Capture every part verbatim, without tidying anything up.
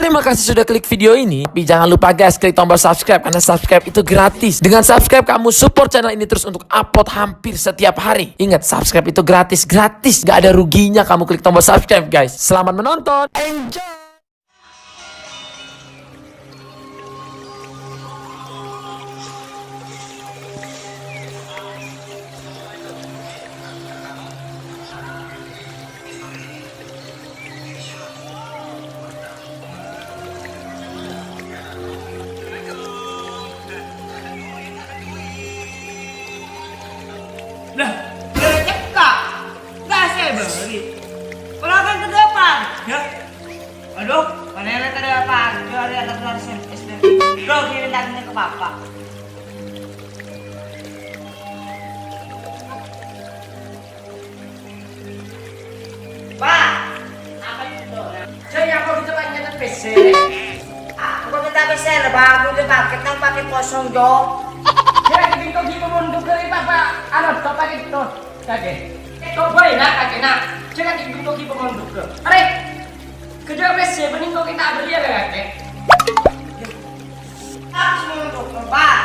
Terima kasih sudah klik video ini. Tapi jangan lupa guys, klik tombol subscribe karena subscribe itu gratis. Dengan subscribe kamu support channel ini terus untuk upload hampir setiap hari. Ingat, subscribe itu gratis, gratis. Gak ada ruginya kamu klik tombol subscribe guys. Selamat menonton. Enjoy. Lah, lah, cekka'. Nggak saya beri. Kalau akan ke depan, ya. Aduh, mana yang ke depan? Dia ada anak kelas S D. Bro, kirim tanya ke papa. Pak, apa itu? Saya mau kita banyak pèssè. Aku minta pèssè, Pak. Aku udah paket, kan paket kosong, Jo. Saya bikin kau gimana untuk kali, Pak, Pak? Anu, Pak, paket itu. Kakè. Kok boleh, nak, kakè, nak? Jangan bikin kau gimana untuk ke. Are, kerja pèssè, mending kau kita beri ya, kakè. Aku sè mondhughâ, Pak.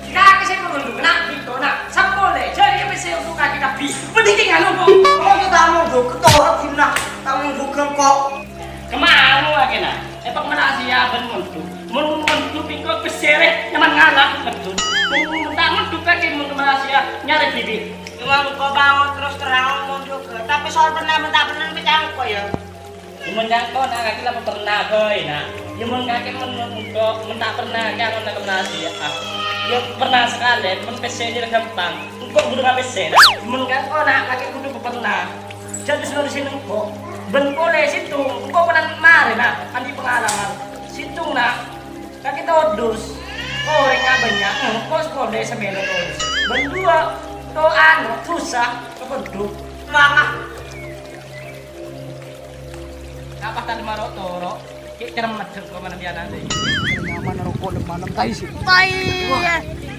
Kakè sè mondhughâ, na', bhidhâ, na'. Sampolè, jârèya pèssè onto' kakè kabbhi. Bânnè kèng anu, kok. Kok ta' mondhughâ, ta' mondhughâ, kok. Kemma kakè, na'. Èpakmalasiya bân mondhuk. Mon mondhuk bhidhâ pèssè rè, nyaman ngala, betul. Mon ta' mondhuk kakè mon malasiya nyarè bhidhâ. Cuma engko' bângon terros terrang mondhughâ. Tapè soal pernah, mon ta' pernah, pècangko, ya. Mon nyangko, na', kakè la pernah bhâi, na'. Ya, mon kakè mon, mon, mon, mon ta' pernah, kakè mon la pernah sih, ah. Ya, pernah sakalè, mon pèssè jârèya ghâmpang. Engko' kodhu ngapèssè, na'. Mon nyangko, na', kakè kodhu pernah. Jhâ' terros nerusin engko'. Bân polè sèttong, engko' pernah marè, na'. Andi' pengalaman. Sèttong, na'. Kakè todus. Orèng bânnya', engko' sapolè samèlè todus. Bân duwâ', to anu, sossa, kodhu. Mangga. Apa tadi maro toro? Ki cermet ko mana dia nanti. Nyaman roko leman tai sih. Tai.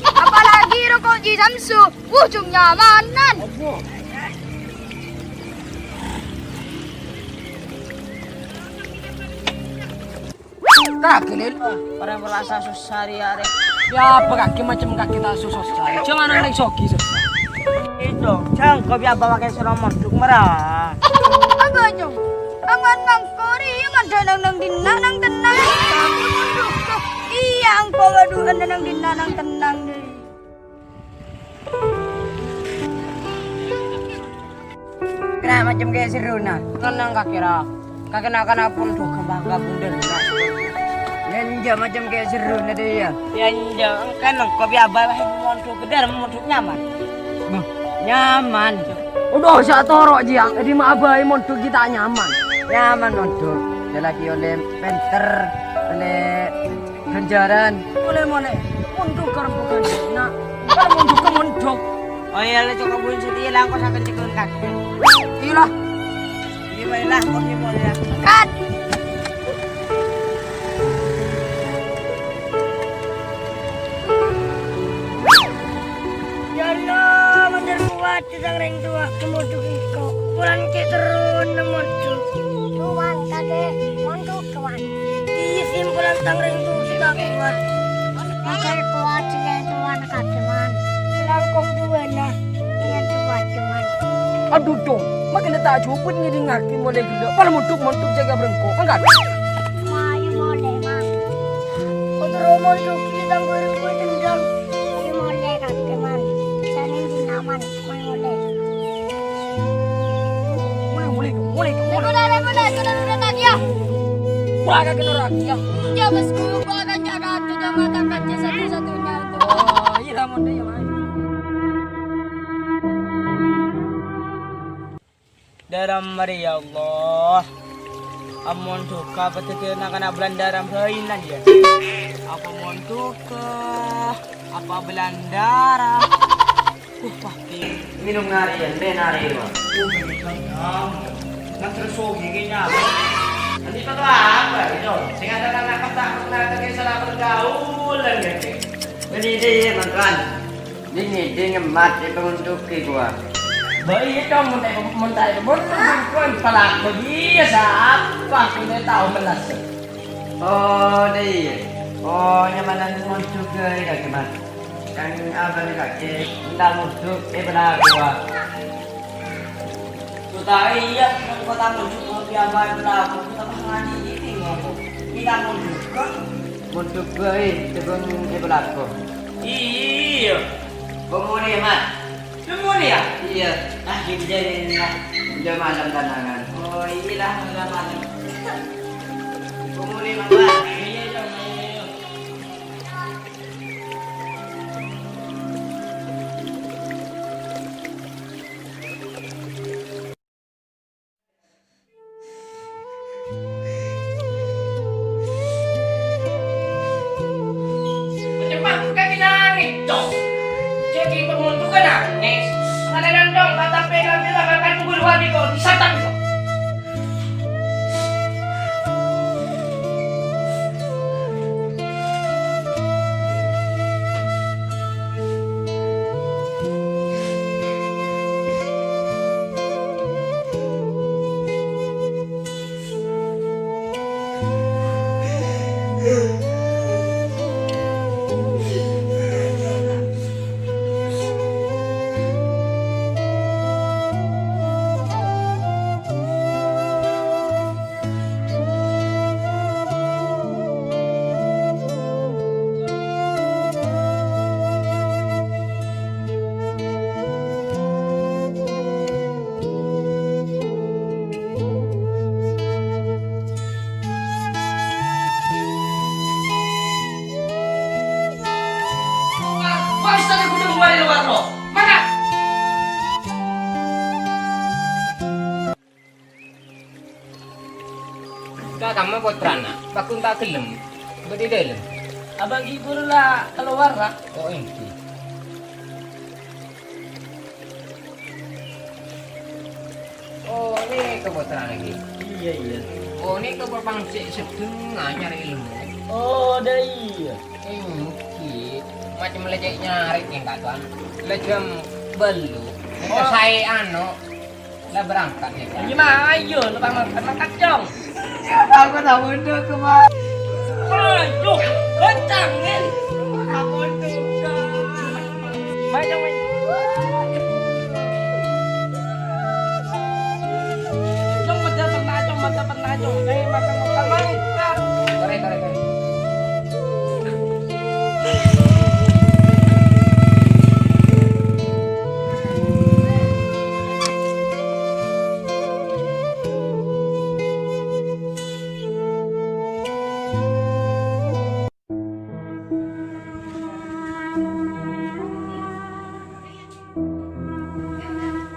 Apalagi roko Ji Samsu. Wuh, jung nyamanan. Apa? Kakè, Lil. Parèng merasa sossa rè, arè. Ya, apa kakè macem kakè ta' sossa? Cuma nang rèng sogi sossa. Itu, jhâ' engko' bi' abâ' makè soro mondhuk mara. Abâ' nyong. Angan mangkori ya mandhâ nang, nang dinna' nang tennang. Mondhuk. Iyâ, engko' waduh nang dinna' nang tennang, deh. Kèra macem kaya serrona. Tenang, Kak, kèra. Kakè na'-kana' pon duh gampang gabung dan lunas. Ya, enjâ' macem kaya serrona deh, ya. Ya, enjâ', engkan engko' bi' abâ' la mondhuk gedâr, mondhuk nyaman. Bâh, nyaman. Udah, sa' toro' jiyâ. Jadi ma' abâ' mondhuk ghi' ta' nyaman. Nyaman mondhuk. Dia lagi oleh pènter, oleh Ghânjhârân. Molè-molè, mondhuk ka rembughân, na'. Kan mondhuk ka mondhuk. Oh iyâ, la cokop buin satèya la, engko' sakèn cèkèlon kakè. Iyâ la. Iyâ, baiklah, engko' iyâ molè, ya. Kat. Ya Allah, mandhâr kowat. Tang rèng towa, mondhuk engko'. Molan cè' terrona mondhuk. Towan, kakè, mondhuk, towan. Iyâ, simpolan tang rèng towa sè ta' kowat. Kakè kowat, sè towan, kakè, man. Langkong duwâna. Iyâ, towan, towan. Adhu, Dong. Makèna ta' jhubut ngèdingngaghi molè ghellâ'. Pala mondhuk, mondhuk jâgâ brengko. Angkat. Mayu molè, man. Otoro mondhuk, sè tang bareng kowe dendam. Ayo molè, kakè, man. Jhâ' nèng dinaman. Molè. Mulai, mulai, mulai, mulai. Lepola, lepola, itu udah, udah tadi ya. Wah, kagak nolak, ya. Iya, bosku, gua akan jaga tuh mata kaca satu-satunya tuh. Oh, iya, Ramon, iya, Mas. Dârâmma rè, ya Allah. Amon duka padâddhi na'-kana' Belandara bhâinan, ya. Apa mon duka, apa Belandara? Uh, pasti. Minum nari, ya, nari, Bang. Uh, ini kan kamu. Kan terus sogi kayaknya. Nanti kau apa, itu? Sing ada kan akan tak pernah terjadi salah pergaulan, ya, Cek? Ini dia, ya, teman-teman. Ini dia nyemat, dia penguntuki gua. Bâi, itu, mun tak, mun tak, mun tak, mun tak, pelaku dia siapa? Kita tahu melas. Oh, dâ' iyâ. Oh, nyamana mondhuk ghâi, Mat. Kan abâ' kakè, entar mondhuk, eh, bâlâ kowa. Uta iyâ, nang kottha mondhuk ngopi apa bâlâ, kottha ngajhi ini ngopo. Kita mondhuk, kan? Mondhuk ghâi, tebâng è bâlâ ko. Iyâ. Pamolè, Mat. Pamolè, yâ? Iyâ. Ah, ghi' jârèya. Jâ' malem tanangan. Oh, iyâlah, malem-malem. Pamolè, Mat. Iyâ, iyâ, iyâ. Cemma' buka dinane, Cong. Jadi pembunuh juga nangis. Mana nandong, kata pegang bilang akan tunggu luar di kau, di sana bisa. Ka kamma pottrana, Bagus ta' ghellem, bâdâ è dâlem. Abâ' ghi' bhuru la kalowar, Ra. Oh, èngghi. Oh, nèka pottrana, ghi? Iyâ, iyâ. Oh, nèka pang sè seddheng anyar èlmo. Oh, dâ' iyâ. Èngghi, macem la cè' nyarè kèng katowan. La jam bâllu'. Oh. Saè ano. La berangkat nih, Pak. Iya, Ma, ayo, lu pamangkat, mangkat, Cong. Aku tak bodoh ke, Pak. Ayo, kencangin. Tak bodoh, Cong. Ayo, Cong, ayo. Cong, mata pernah, Cong, mata pernah, Cong. Saya makan, makan, makan. Kore, kore, kore.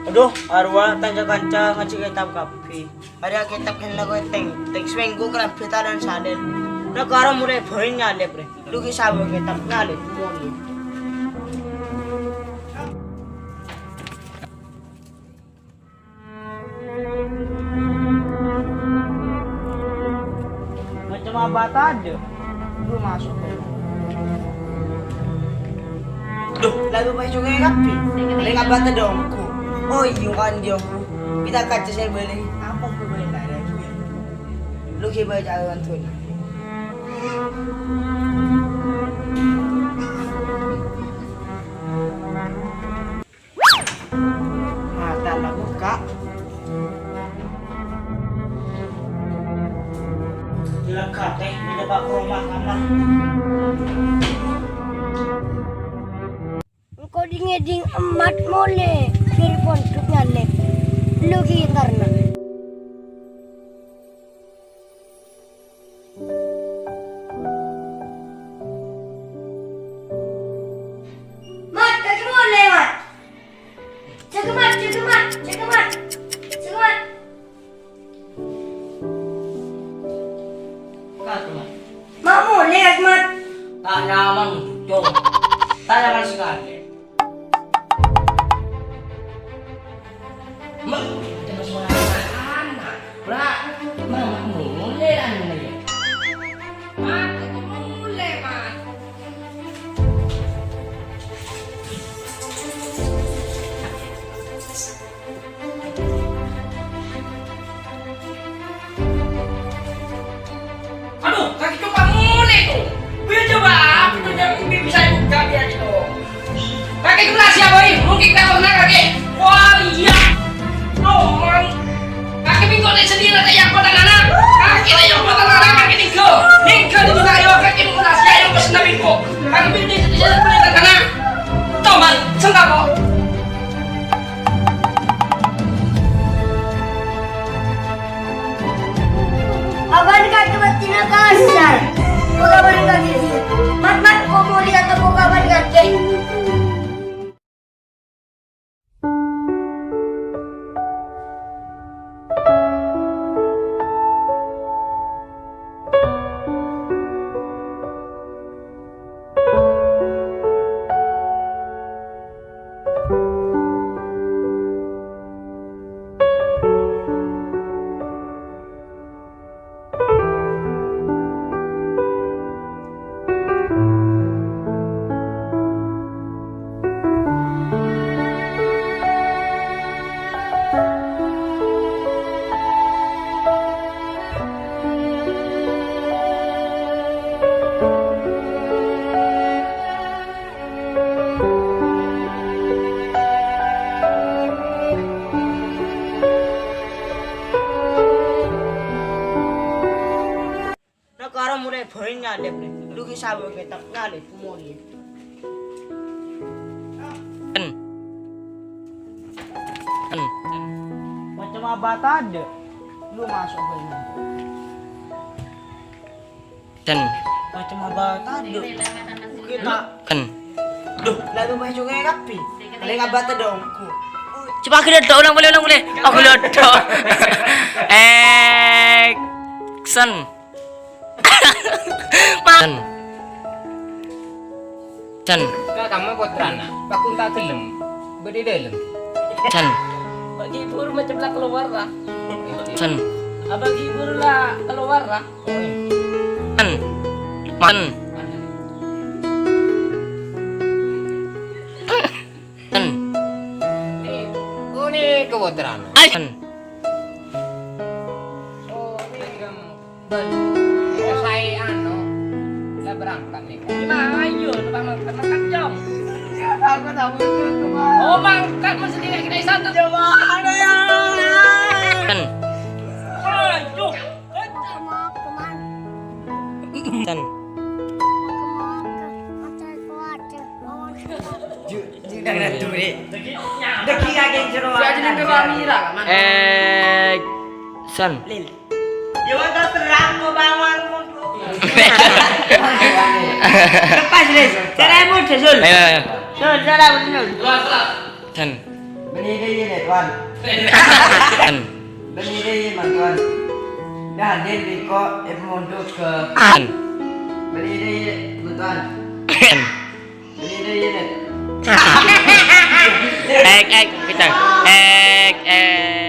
Adhu, arowa tang kanca ngajhi kètab kabbhi. Arèya kètab kennengnga kowe teng, teng semènggu kalabhi ta' salèn. Nakara molaè bhâi nyalèp, rè. Lu ghi' sabâ kètab nyalèp, molaè. Macem abâ' tadâ'? Lu maso'. Dhu, lalu maso' kabbhi. Rèng abâ' tadâ' ongghu. Oh, iyâ, kan, iyâ. Kita kaca saya beli. Apa gue beli tadi? Lu ghi' bâca bantuan. Mata la bukka'. Gila katè, ini Pak Roma kamar. Engko' dhing-ngèdhing Emmat molè dhâri pondhuk nyalèp. Lu ghi' entarna. Mat, kakè molè, Mat. Jâgâ, Mat, jâgâ, Mat, jâgâ, Mat. Jâgâ, Mat. Kakè, Mat. Ma' molè, Mat. Ta' nyaman, Cong. Ta' nyaman sakalè. Mat, dengar suara anak-anak. Pra, Mat, molè, Mat. Mat, molè, Mat. Adhu, Kakè ko' pamolè, to. Gue coba, apa tuh yang gue bisa buka dia gitu. Kakè ko' rahasia, boy. Mungkin kita pernah kakè. Wah, iya. No, man. Kakè minggu ini sendiri, nanti yang kota nana. Kakè ini yang kota nana, kakè tiga. Tiga di dunia, ayo, kakè mau rahasia, ayo, pesen nabi ko. Kakè ini sendiri, nanti kota nana. Toman, sengkak, kok. Abâ'na kakè bâtèna kasar. Pola bâ'na kakè. Mat-mat, ko' molè atau ko' kabân kakè. Nah, karo mulai bhâi nyalèp, rè. Lu ki sawah kètab nyalèp, molè. Ten. Ten. Macem abâ' tadâ'. Lu maso' bhâi. Ten. Macem abâ' tadâ'. Kita. Ten. Duh, lalu maso' kabbhi. Palèng abâ' tadâ' ongghu. Coba aku lihat, ulang, boleh, ulang, boleh. Aku lihat. Action. Cen. Cen. Ka kamma pottrana, pakun ta' ghellem, bâdâ è dâlem. Cen. Bâgi buru macem la kalowar, ra. Cen. Abâgi buru la kalowar, ra. Cen. Man. Cen. Ni, oh, ni kawatran. Ai. Cen. Oh, ni kamu. Bân. Oh, saè anu, la berangkat nih. Nah, ayo, coba mangkat, mangkat, Jong. Aku tahu itu, Bang. Oh, mangkat, mesti tidak kita satu. Coba, ada ya. Cen. Ayo. Cen. Ju-, ju-, dah, dah, tuh, Dek. Dek, iya, geng, seru. Saya jadi terang, Mira, kan? Action. Lil. Ya, wah, terus terang, mau bawa rumput. Lepas, Lil. Cara muda, Sul. Ayo, ayo. Sul, cara muda, Sul. Cen. Bânnè rèya, Tuan. Cen. Bânnè rèya, Tuan. Dah, Dil, biko, eh, mondok ke. Cen. Bânnè rèya, Tuan. Cen. Bânnè rèya, Dil. Ek, ek, kita. Ek, ek.